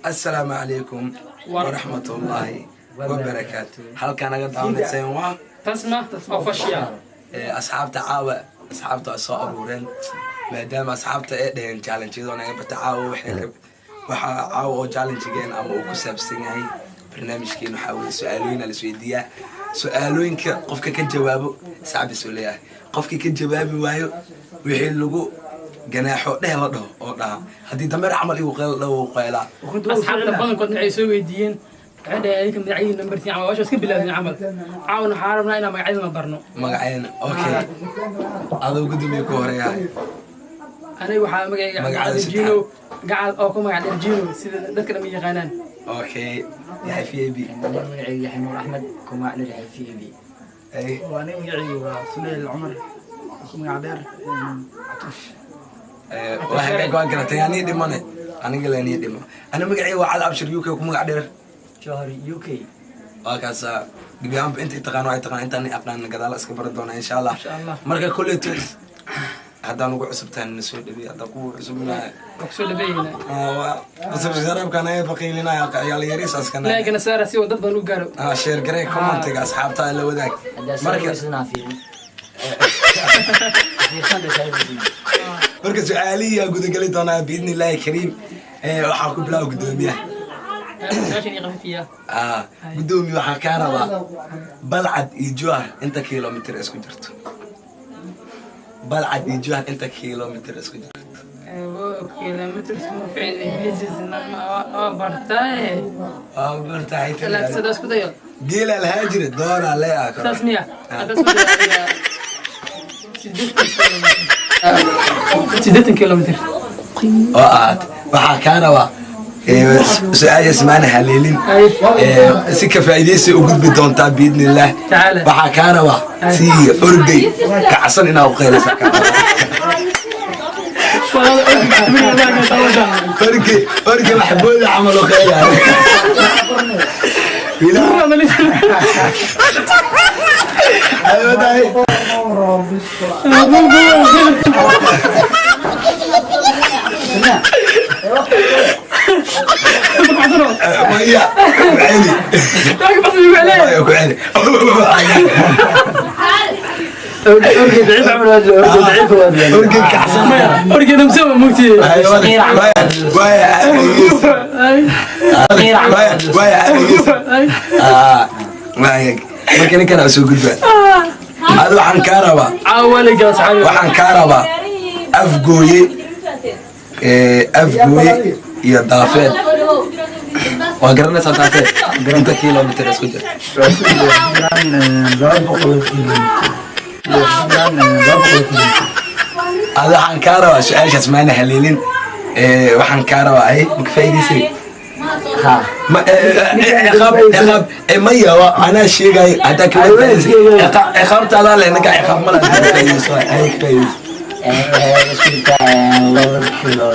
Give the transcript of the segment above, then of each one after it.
Assalaamu calaykum waraxmatullaahi wabarakaatu. Halkaa naga daawanayseen waa Tasma Official. Asxaabta caawa, asxaabta waa soo aruureen, maadaama asxaabta ay dheheen challenge-yada naga bata. Caawa waxaa caawa oo challenge-geen ama uu ku saabsan yahay barnaamijkeen waxaa weeye su-aalooyin la isweydiiyaa. Su-aalooyinka qofka ka jawaabo sacbis uu leeyahay, qofkii ka jawaabi waayo wixii lagu ganaaxo dheh la dhaho oo dhaha haddii dameer camal igu qeyl dhaho, wuu qeylaa. Asxaabta badankood waxay soo weydiiyeen, waxay dhaheen adinka magacyadiin nambartiin camal washa iska bilaabdeen camal. Caawana waxaa rabnaa inaan magacyadana barno. Magaceena, okay. Adoo gudoomiye ku horeeyahay. Aniga waxaa magacayga Magacaada. Cabdiqaadir Jino Gacal, oo ku magac dheer Jino, sida dadka dhan yaqaanaan. Okay, Yaxay v a b. Magacayga Yaxya Nuur Axmed, ku magac dheer Yaxya v a b. Ay. Aniga magacaygu waa Suleyl Cumar, ku magac dheer Catuush. Waa hagaag, waan garatay. Anii dhimane, aniga lanii dhimo. Ani magacayga waa Cali Abshir UK, ku magac dheer Johor UK. Waa kaasa gebi ahaanba. Intay taqaan waxay taqaan, intaan aqaan gadaala iska baran doonaa, insha Allah. Insha Allah. Marka kolleeto haddaan ugu cusub tahay na soo dhabiy, haddaan kugu cusubnahay. Waa kusoo dhabeeynaa. Cusub sharaabkan ayaa baqiilinaya ciyaal yariisaskana. Like-gana saara si uu dad badan u gaaro. Share garee, comment-iga asxaabtaa la wadaag. Haddaa Marka saawisanaa fiirin fiirsan saawisan. Marka su-aalihii aa gudageli doonaa biidni illaahi kariim. Waxaa ku bilaaba guddoomiyaha. Su-aashan ii qafifiya. Guddoomiye, waxaa kaa rabaa Balcad iyo Jowhar inta kilomitir isku jirto. Balcad iyo Jowhar inta kilomitir isku jirto? Kilomitr ma fiicin, ingiriisna waa bartaaye. Waa bartahay. Laakiin sidaas isku dayo. Geela lahaa jira doonaa leeyaha. Saas miya? Hadda isku dayo adiga, 80 kilomitr, 80 kilomitr. Oo aad waxaa kaa rabaa su-aasha ismaana haleelin, si ka faa'iidaysi u gudbi doontaa biidni illaah. Tacaala. Waxaa kaa rabaa si orgey kacsan inaad u qaylasa kaa rabaa. Orgey, orgey maxbooda camal u qaylaya. Ayo tahay. Maya, ku celi. Maya, ku celi. Orgey daciif camal waa jira, orgey daciif waa jira. Orgey kacsan. Orgeyda mse mugtiye. Maya, maya, maya, maya. Maya, marka ninkan aa soo gudba. Adi waxaan kaa rabaa Caawa saxaabi. Waxaan kaa rabaa Afgooye, Afgooye iyo Daafeed. Waa garanaysaa Daafeed? Inta kilomitir isku jirta? 200 kilomitir, 200 kilomitir. Adi waxaan kaa rabaa su-aashaas maana haleelin. Waxaan kaa rabaa ay maka faa'iidaysay. Ha. Ma ciqaab, ciqaab maya, waa anaa sheegay haddaa ka faa'iidaysay. Ciqaabtaadaa leh ninka, ciqaab ma laha. Ka faa'iidayso, ay ka faa'iidayso. Waxay isku jirtaa 2 kilo,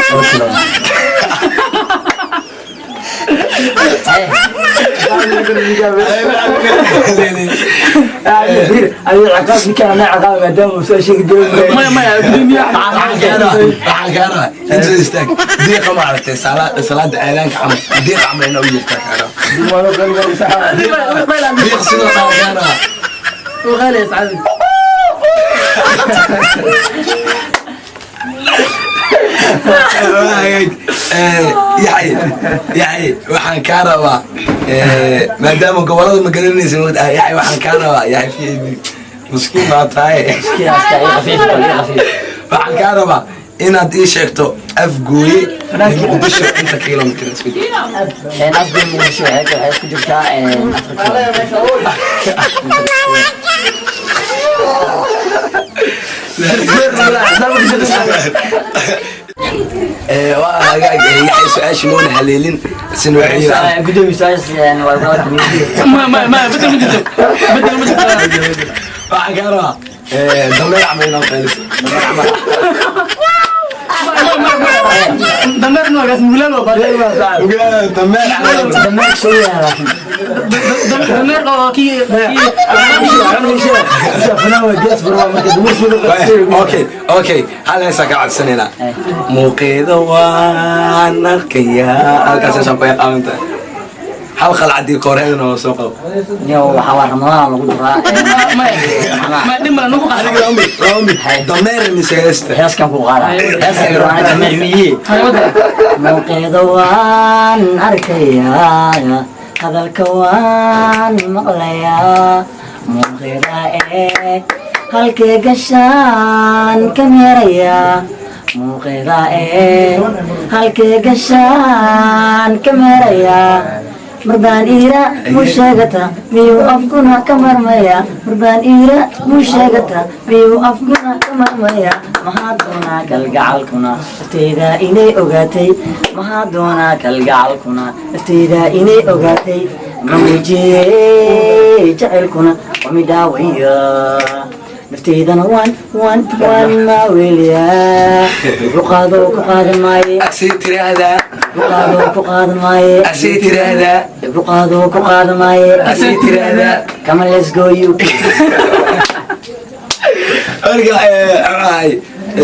2 kilo. Adiga ciqaab ninkaan anaa ciqaab maadaama uu soo sheegi doono. Maya, maya, gudoomiyaha. Waxaan kaa rabaa inta istaag diiqa, ma aragtay salaada aadaanka camal, diiqa camal inaa u yeertaa kaa rabaa. Diiq sidoo kale kaa rabaa. وغالي saxaabi. Yaxye, Yaxye, waxaan kaa rabaa maadaama gobolada ma garanaysa, Yaxye, waxaan kaa rabaa, Yaxye v miskiin baa tahay. Miskiin aska, ii khafiif bal, ii khafiif. Waxaan kaa rabaa inaad ii sheegto Afgooye iyo Muqdisho inta kilomitir isku jirto. Afgooye Muqdisho waxay isku jirtaa 4 kilomitir. Waa hagaag. Yaxye su-aasha moona haleelin sina wuxuu yidhi Gudoomiye, su-aashaas waa waa Ma ma ma bedel ma jirto, bedel ma jirto. Waxaan kaa rabaa dameer camal inaad qayliso, dameer camal. Dameer nooga. Baas mugulaal waa baal. Mukulaal dameer. Dameer soo yaala. Dameer oo kii. Okay, hal heesaa ka codsanaynaa. Muuqeeda waan arkayaa, halkaas heesaan ku yaqaananta. Hal qalcadii koreedana waa soo qabo. Niyo waxaa waa Ramadaan lagu jiraa. Ma dhib male nagu qaada. Dameer mise heesta? Heeskan ku qaada. Heeskan waa dameer miyi. Muuqeeda waan arkayaa, hadalka waan maqlayaa, muuqeeda ee halkee gashaan ka meerayaa, muuqeeda ee halkee gashaan ka meerayaa, marbaan iira muu sheegata miyuu afkuna ka marmaya, marbaan iira muu sheegata miyuu afkuna ka marmaya, maxaa doonaa kalgacalkuna nafteyda inay ogaatay, maxaa doonaa kalgacalkuna nafteyda inay ogaatay, mamuujiyey jacaylkuna waa midhaawaya, nafteydana waan maaweliyaa, igu qaado ku qaadan maaye. Asii tiraahdaa. Igu qaado ku qaadan maaye. Asii tiraahdaa. Igu qaado ku qaadan maaye. Asii tiraahdaa. Come on, let's go you. Marka ahay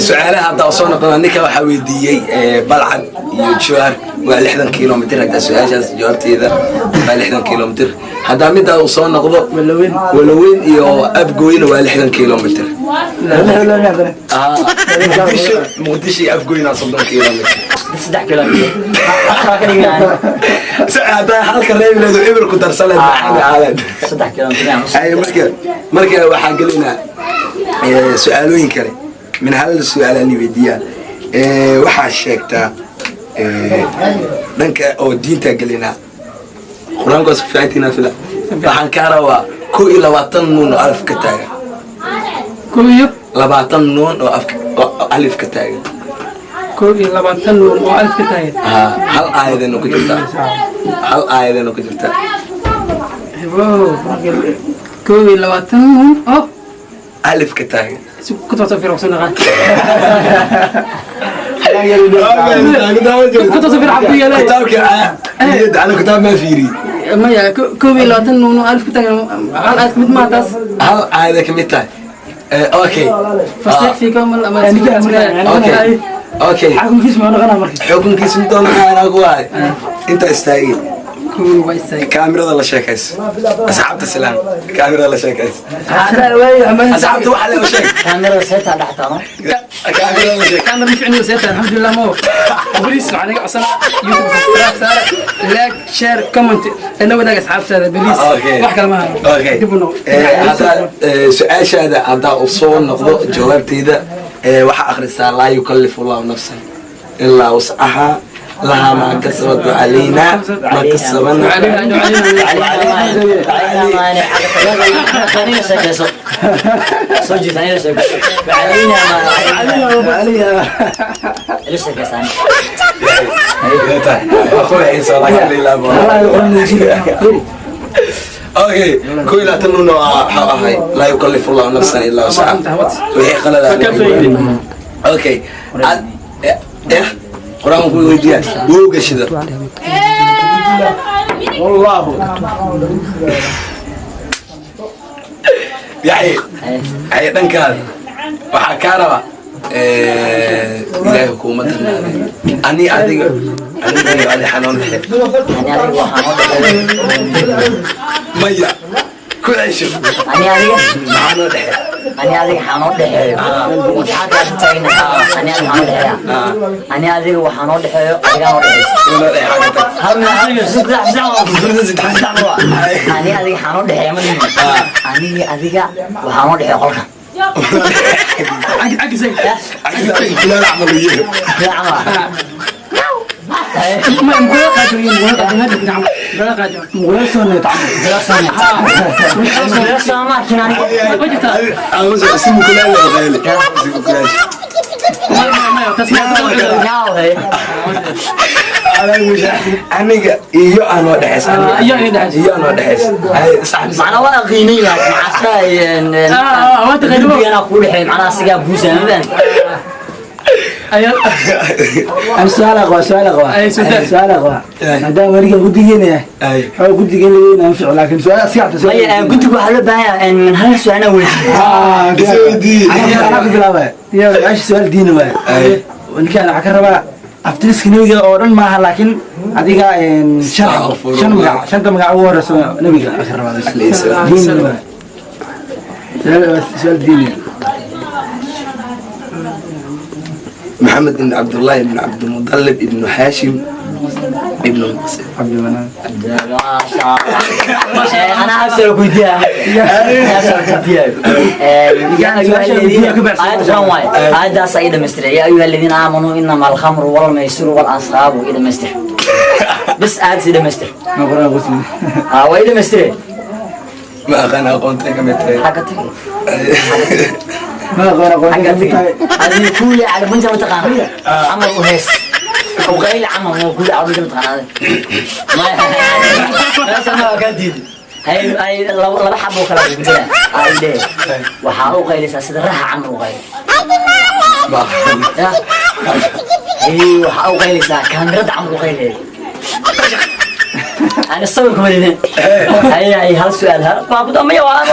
su-aalaha hadda soo noqona, ninka waxaa weydiiyey Balcad iyo Jowhar waa 60 kilomitr. Haddaa su-aashaas jawaabteeda waa 60 kilomitr. Haddaa middaa uu soo noqdo, Walaweyn iyo Afgooyna waa 60 kilomitr. Muqdisho iyo Afgooyna 30 kilomitr. 3 kilomitr ka dhigaan. Haddaa halka reebi leedo, eber ku darsan leed, maxaa aaleed? 3 kilomitr. Ay, marka waxaan gelaynaa su-aalooyin kale. Min hal su-aalaan weydiiyaa. Waxaa sheegtaa dhanka oo diinta gelinaa, Qur-aanka waa isku fiicantiina fila. Waxaan kaa rabaa 21 nuun oo alif ka taagan. Kow iyo 20 nuun oo afka oo alif ka taagan. 21 nuun oo alif ka taagan. Ha, hal aayadayna ku jirtaa, hal aayadayna ku jirtaa. Wow, 21 nuun oo alif ka taagan. Si ku toosoo fiir ogsan naqaan, ku toosoo fiir xabku yeelay. Kitaabka niyadda ana kitaab maa fiiriyey. Maya, 21 nuun oo alif ka taagan, hal aayad mid maa taas. Hal aayada ka mid tahay. Okay. Fastakfi kamal ama Okay. Xukunkiis ma noqonaa marka? Xukunkiisa midoo naqaanaa ku waay intaa istaagay. Kow waa istaagay. Kaamirada la sheekayso, asxaabta silaan, kaamirada la sheekayso, asxaabta waxa le sheeg. Kaamirada seetaa dhex taalo. Kaamirada la sheeg. Kaamir ficni seeta, alxamdulillah. Mo please, waxaan iga codsanaa YouTube subscribe saara, like, share, comment, ina wadaag asxaabtaada, please. Okay. Wax kale ma hayo. Okay. Dib u noqo. Haddaa su-aashaada haddaa u soo noqdo jawaabteeda, waxaa akhrisaa laa yukallifu allahu nafsan ilaa wuscahaa lahaa maa kasabat wa calaynaa maa kasabana. Aniga sheekayso soo jiita, aniga sheekayso, وعلينا ila sheekaysaan. Waa ku xiiso, laakiin la ilaabo. Okay, 21 nuun waxaa ahay laa yukallifu allahu nafsan ilaa wuscaha, wixii qalada. Okay, qur-aan ku weydiiyaa wowga shida. والله. Yaxye, haye, dhankaada waxaa kaa rabaa, Ilaahay kuuma darnaaday, ani adiga, aniga iyo adi xanoon dhexe. Ani adiga waxaan oo dhexeeyo. Maya, ku cesho. Ani adiga. Maxaa noo dhexe? Ani adiga waxaan oo dhexeeyo, maxaa kaa taagna? Ani adiga waxaan oo dhexeeya, ani adiga waxaan oo dhexeeyo, adigaa oo dhexeyso. Noo dhexe xagga tag. Hal meel, saddex, saddex, saddex. Ani adiga waxaan oo dhexeeya ma dhihin. Aniga adiga waxaan oo dhexeeya qolka. Cagis. Kulaal camal u yahay. Yaa camal. Ma mugula qaajo iyo mugula qaajo ma dhigin camal mugula qaajo. Mugula ma arkin aniga. Ma jirtaa? Si mukulaal loo qayli, si mukulaal. Ma taas ma. Yaa hey. Aniga iyo anoo dhexeys. Iyo anoo dhexeys. Iyo anoo dhexeys. Ay, sax. Macnaa waa qiinay laakiin macastaa. Waa taqaano. Dembigana kuu dhexeey, macnaha asigaa buusa ma baan. Ayaa. أنا سؤال أقوى، سؤال أقوى. أي سؤال. سؤال أقوى. أي. ما دام ورقة قدينا أي. حاول قدينا لي ننفع، لكن سؤال سيعت سؤال. Maya, guddigu waxaa loo baahan yahay min hal su-aal inaan weydiiyo. آه. Isweydiiye. أنا أنا بالله يا عايش سؤال ديني واي. أي. وإن كان عكربا أفترس نبيga oo dhan maaha, laakiin adiga shan shan magac, shanta magac ugu horeysa nabiga akarabaa. Alayhi salaam. Diini waay. Su'aal diini. Maxamed ibn Cabdullaahi ibn Cabdimudalib ibnu Haashim ibnu Muqsid. Cabdimanaan. Maasha Allah. Anaa hal su-aal ku weydiiyaa. Anaa su'aal ku weydiiyaa. Yaa ayuha alladhiina, aayad Qur'aan waaye. Aayaddaas ay dhamaystiray. Yaa ayuha alladhiina aamanuu innama alkhamru walmaysiru walanصaabu, i dhamaystir. Bas aayad sii dhamaystir. Ma quraan qusli. Ah, waa i dhamaystire. Ma aqaan, aqoontay ka mid tahay. Xagga tagi. Ma quraan aqoon. Xagga tagi. Adii kuuli cala bunta mataqaana. Camal u hees. وقيل عمل مو كل عمل mataqaana. Ma ma ka diid. Hay hay, laba xabo kala gudbina. Ay de. Waxaa u qaylisaa sida raha camal u qayl. Ma aqaan. Ya. Hay, waxaa u qaylisaa kaamirada camal u qaylay. أنا الصور كمان هاي هاي هل سؤال هل ما بدي أمي وأنا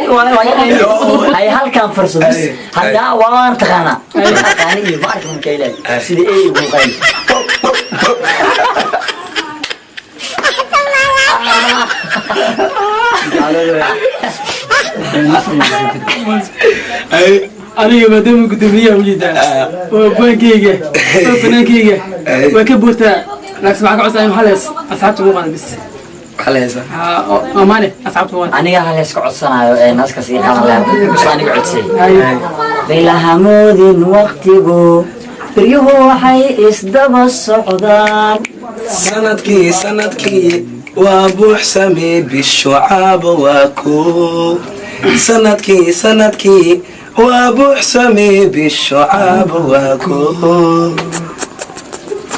وأنا وأنا هاي هل كان فرصة بس هذا وأنا تخانا تخاني إيه ما أعرف من كيلة سيدي إيه وقيل. Ay. Aniga maadaama guddoomiyaha ujeedaa waa baankeyga, waa banaankeyga, waa ka buurtaa, laakiin waxaa ka codsanaya halees asxaabta ugu qaada bis. Maxaa la heesaa? Amaane asxaabta ugu qaada. Aniga hal iska codsanayo ee naaska sii qadan lahaa bas aniga codsay. Hay. Baylahamoodin waqtigu beryuhu waxay isdaba socdaan. Sanadkii sanadkii waa buuxsamee, bishucaaba waa koo. Sanadkii sanadkii waa buuxsamee, bishucaaba waa koo.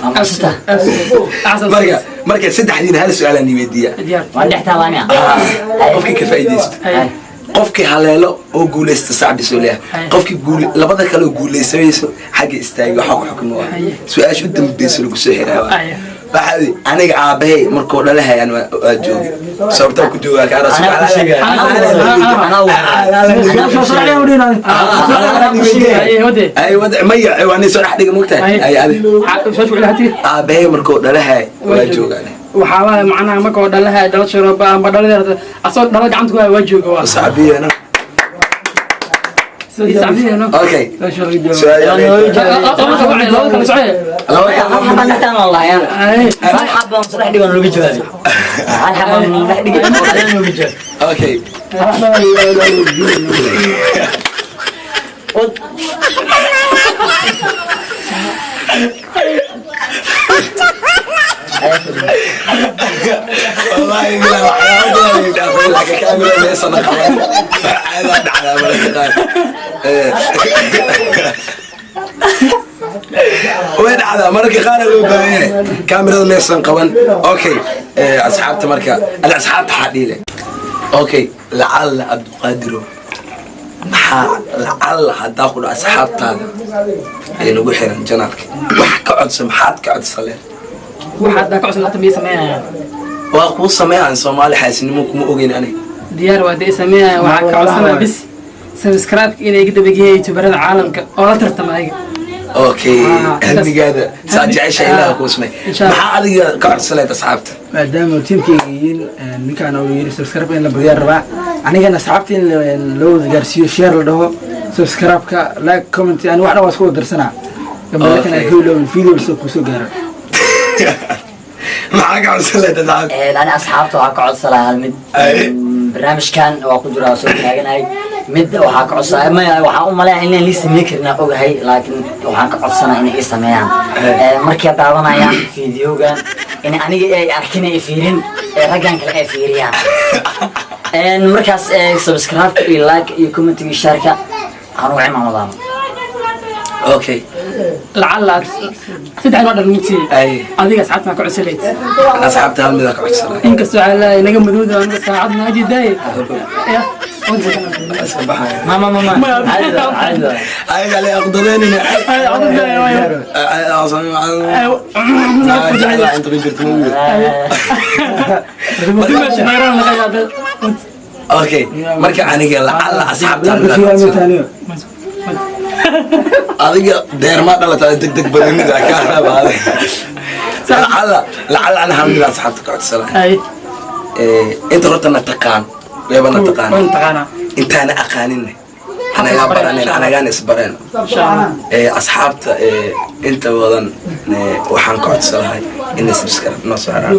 Aamusta. Axsan. Marka saddexdiina hal su-aalaan weydiiya. Diyaar. Waan dhex taalaamia. Qofkii ka faa'iidaysto, Hay. qofkii haleelo oo guulaysta sacbisoo leeyahay, qofkii guul labada kale oo guulaysamayso xagga istaagi waxaa ku xukmi waa su-aasha u dambeysa lagu soo xiraa. Ay. Waxaa aniga aabahay markuu dhalahayaan waa joogay, sababtaa ku joogaa kaara. Anaa ku sheegaya. Anaa soo socday u dhinay. Hay, wade. Ay wad maya, waa nin soo dhex dhiga mogtahay. Ay adi. Soo shucla hati. Aabahay markuu dhalahay waa joogaan. Waxaa waaye macnaha marka oo dhalaha dhalasho amba dhaladeeda asoo dhala gacanta ku haya waa jooga waa sacbiyana. Sacbiyana. Okay. Su'aasha. Laba kala socday. Laba. Hal xabaan dhex taalan wallahi. Hay. Hal xabaan saddex dhigan looga jawaabay. Hal xabaan dhex dhigan looga jawaabay. Okay. Wad. Wallahi bilaa waxyaabo badan ay dhaafay, laakiin kaamira meesana qaban caadaa dhacdaa mararka qaar. Way dhacdaa mararka qaar, loo baahan yahay kaamirada meesan qaban. Okay, asxaabta marka ada asxaabta xaa dhiile. Okay, lacalla Cabduqaadiro, maxaa lacalla haddaa ku dhaco asxaabtaada ee nagu xiran janaalka wax ka codsa, maxaad ka codsaleen? Waxaad daa ka codsan laata miyay sameynayaan? Waa kuu sameeyaan, Soomaali xaasinimo kuma ogeyn aniga. Diyaar waa dee sameynaya. Waxaa ka codsanaa bis subscribe inay iga dabageeyaan youtuberada caalamka oo la tartama ayaga. Okay. Ah, hamigaada saa jecesha ilaah kuu samey. Insha Allah. Maxaa adiga ka codsaleed asxaabta? Maadaama tiimkayga yihiin, ninkaan uu yiri subscribe in la badiyaa rabaa, anigana asxaabta in loo wada gaarsiiyo, share la dhaho, subscribe-ka, like, comment, ani wax dhan waa isku wada darsanaa gambalkan ay Okay. ka ilowin video soo kusoo gaaro. Maxaa ka codsaleed asxaabta? Ani asxaabta waxaa ka codsan lahaa hal mid. Ay. Barnaamijkan waa ku jira, waa soo taaganahay. Mid waxaa ka codsanaya maya, waxaan u maleeyaa inaan lii sameyn karin aan ogahay, laakiin waxaan ka codsanaya inay ii sameeyaan. Markay daawanayaan fiidiyogan in aniga ay arkin ay fiirin ee raggan kale ay fiiriyaan. Markaas subscribe iyo like iyo comment iyo share-ka aan ugu cimaamadaano. Okay. Lacalla saddex noo dhan mugsiye. Ay. Adiga asxaabta maa ka codsan lahayd? Asxaabta hal midaa ka codsanaya. Inkastoo waxaa leeyahay naga madowda aniga saacad naa jidaay ya. Iska baxaya. Ma ma ma ma, caadi waa, caadi waa. Ayaga le aqdabeynina. Ay, codadka waayo. Inta ma jirto ma wiil. Dimash nayraan laga yaabay. Okay, marka aniga lacala asxaabta Taaniyo. Adiga deerma dhalata, deg deg badanida ka rabaade. Lacala lacala ana hal mid asxaabta ka codsanahay. Ay. Inta horta na taqaan wayba na taqaan. Waan taqaanaa. Intaana aqaaninne anagaa baranen, anagaan isbareen. Insha Allah. Asxaabta inta badan waxaan ka codsanahay inay subscribe noo saaraan,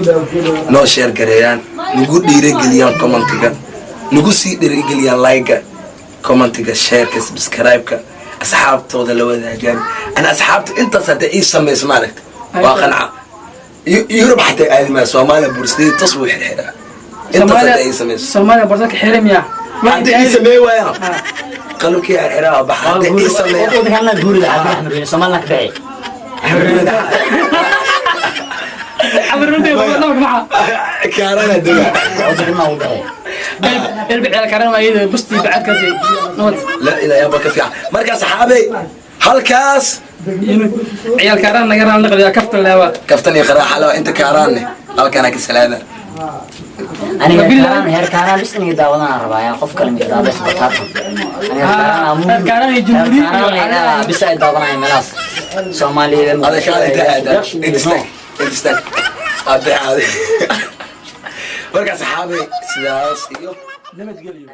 noo share gareeyaan, nagu dhiirigeliyaan commentiga, nagu sii dhiirigeliyaan like-ga, commentiga, shareka, subscribe-ka, asxaabtooda la wadaagaan. Ana asxaabta intaas hadda ii samayso, maaragta, waa qanca. Yurub xataa aadi maa, Soomaaliya bursadii tas wuu xirxiraa intaas hadda ii samayso. Soomaaliya borsaka xeere miya? Hadda ii sameey waayaan, qalabkii xirxiraa bax hadda ii sameeya. Wadankan guurida xaafid Axmed Weyne Somaliland ka bixi. Amaruntii nabad maxa. Kaarana dega. Wadankan ma u bixi. Elbi ciyaal karan waa iyada bustii bacadkaasi nabad. La ilaa yaaba ka fiican. Marka saxaabey, halkaas Ciyaal karan naga raan naqdiya, kaftan leewa. Kaftan iyo qaraaxa leh inta kaaraanne halkaana ka salaama. Aniga kaaraan, heer kaaraan bis inay daawadaan rabaa, yaa qof kale mid daabes bataatan. Aniga kaaraan. Heer kaaraan iyo Jamhuuriyad iyo kaaraan bis ay daawanayaan meelahaas Soomaaliya. Ada kaala inta aada, inta istaag, inta istaag, aade aade. Marka saxaabey, sidaas iyo Nabadgelyo.